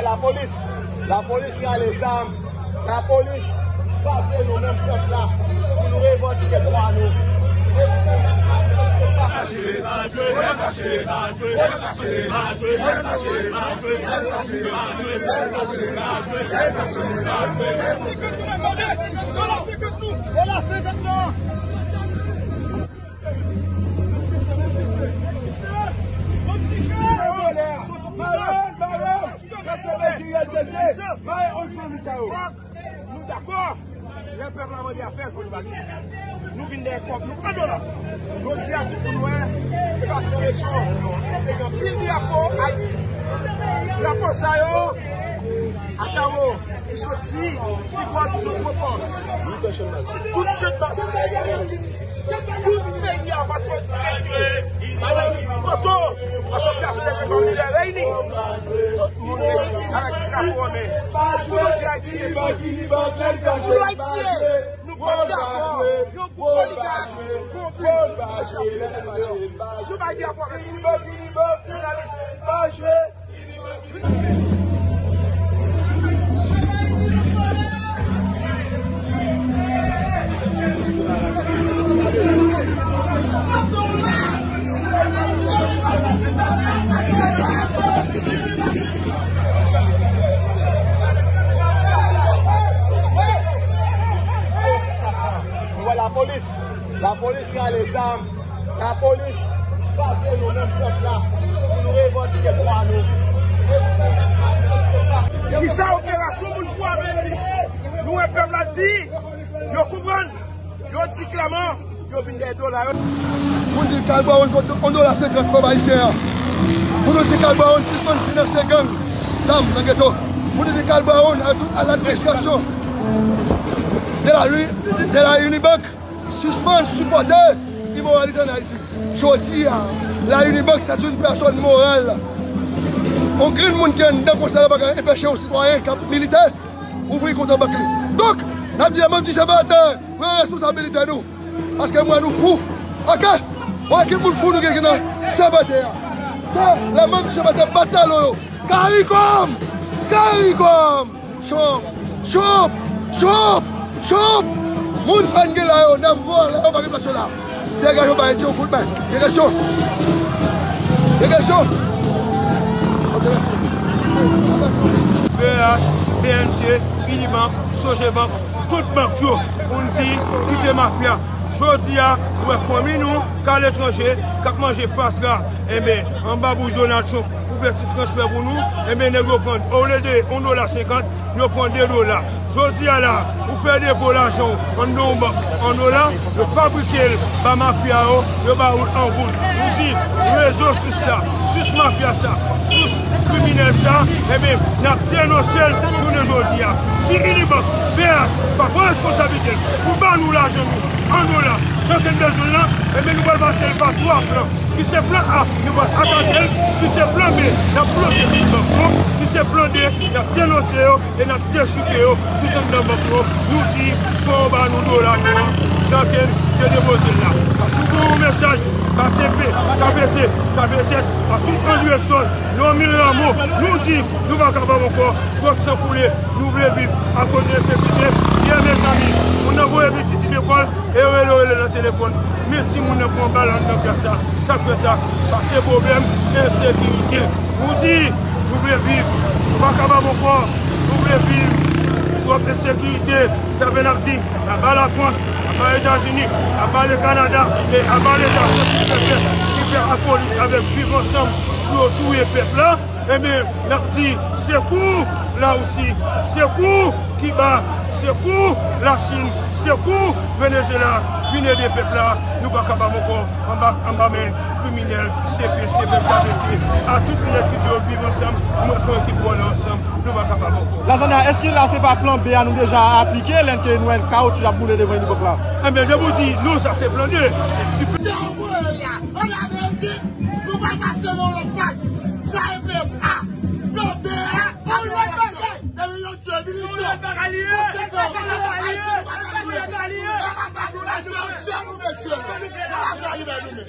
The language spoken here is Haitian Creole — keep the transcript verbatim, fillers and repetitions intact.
Lapolis, lapolis rale zam, lapolis frape nou menm pèp la pou nou revandike dwa nou. Nou dakò, lè pèp la mande afè, fò nou ba li. Nou vin dèyè kòb nou an dola. Jodi a, tout moun wè, e pa sou eleksyon, te gen pil drapo Ayiti. Drapo sa yo, Atawo, ki soti, Ti Kòt, Zòt Wofòs. Tout chèn baz. Tout peyi a, pa t fè ti peyi yo. Madanm Poto, Asosyasyon dè Jèn Fanm Lidè reyini. Tout moun reyini avèk ti drapo an men. Pou nou di Ayiti se nou. Pou nou Ayiti, nou pa dakò. Yon gwoup oligach, gwoup nou bay drapo avèk ti jounalis. Wè lapolis, lapolis rale zam. Lapolis frape nou menm pèp la pou nou revandike dwa nou. Kisa operasyon moun frape? Nou wè pèp la di, yo konprann, yo di klèman, yo vin dèyè dola yo. Moun di Carl Brown kont yon dola senkant pèp ayisyen an. Pou nou di Carl Brown sispann finanse gang, zam nan geto. Pou nou di Carl Brown a tout a ladministrasyon de la, de, de la Unibank, sispann sipòte imoralite ann Ayiti. Jodi a, la Unibank, c'est une personne morale. On grenn moun ki anndan konsèy la pa ka anpeche yon sitwayen k ap milite ouvri kont an bank li. Donk, n ap di a menm ti senpatè, pran responsabilite nou. Paske m wè nou fou. Oke? On ekip moun fou nou gen nan senpatè a. Ke la menm ti senpatè bat talon yo. Caricom! Caricom! Trump! Trump! Trump! Trump! Moun sa n gen la yo, nèf vòlè yo pa gen plas yo la. Degaje yo ba Ayiti yon kout men. Gen kesyon? Gen kesyon? Ok, mèsi. B H, B N C, Unibank, Sogebank, tout bank yo, pou n di, kite mafya. Jodi a, ou wè fanmi nou k aletranje, k ap manje fatra, enben, anba bouch Donald Trump, pou fè ti transfè pou nou, enben, nèg yo pran, olye de yon dola senkant, yo pran de dola. Jodi a la, ou fè depo lajan w anndan yon bank an dola, yo fabrike l ba mafya yo, yo ba ou l an goud. Nou di, rezo sis sa, sis mafya sa, sis kriminèl sa, enben, n ap denonse l jounen jodi a. Si Unibank, B H, pa pran responsablite l pou ba nou lajan nou an dola, jan ke n bezwen l lan, enben, nou pral pase l pa twa plan. Ki se plan A, nou pral atake l. Ki se plan B, n ap bloke tout bank yo. Ki se plan D, n ap denonse yo e n ap dechouke yo tout anndan bank yo. Nou di, fò yo ba nou dola nou an, jan ke n te depoze l la. Pou voye yon mesaj ba C P, K P T, K P T, a tout André Sol, Normil Rameau, nou di, nou pa kapab ankò. Twòp san koule, nou vle viv akoz de ensekirite. Yè, mezanmi, moun nan voye pitit li lekòl e yo rele, yo rele nan telefòn. Men timoun nan pran bal anndan klas la. Sa k fè sa? Paske pwoblèm ensekirite. Nou di, nou vle viv. Nou pa kapab ankò. Nou vle viv. Twòp ensekirite. Sa fè n ap di, aba Lafrans, aba Etazini, aba le Kanada, e aba Leta Santrafriken ki fè akolit avèk Viv Ansanm pou yo touye pèp la. Enben, n ap di, sekou Larisi, sekou Kiba, sekou Lachin, sekou Venezuela, vin ede pèp la, nou pa kapab ankò anba, anba men kriminèl, C P, C P K P T, a tout nèg ki di yo Viv Ansanm, nou se yon ekip vòlè ansanm, nou pa kapab ankò. Lazanya, èske la se pa plan B a nou deja aplike, lè n te nou wè kawoutchou ap boule devan Unibank la? Enben, depi w di non, sa se plan de. Se yon pwoblèm la. An Amerik, nou pral pase nan yon lòt faz. Sa e plan A. Plan B a, pa yon lòt bagay. Depi yon dye militè. Yon lòt bagay li ye. Yon lòt bagay li ye. Yon lòt bagay li ye. N ap ba nou lajan, jan nou bezwen. Nan lajan li ba nou menm.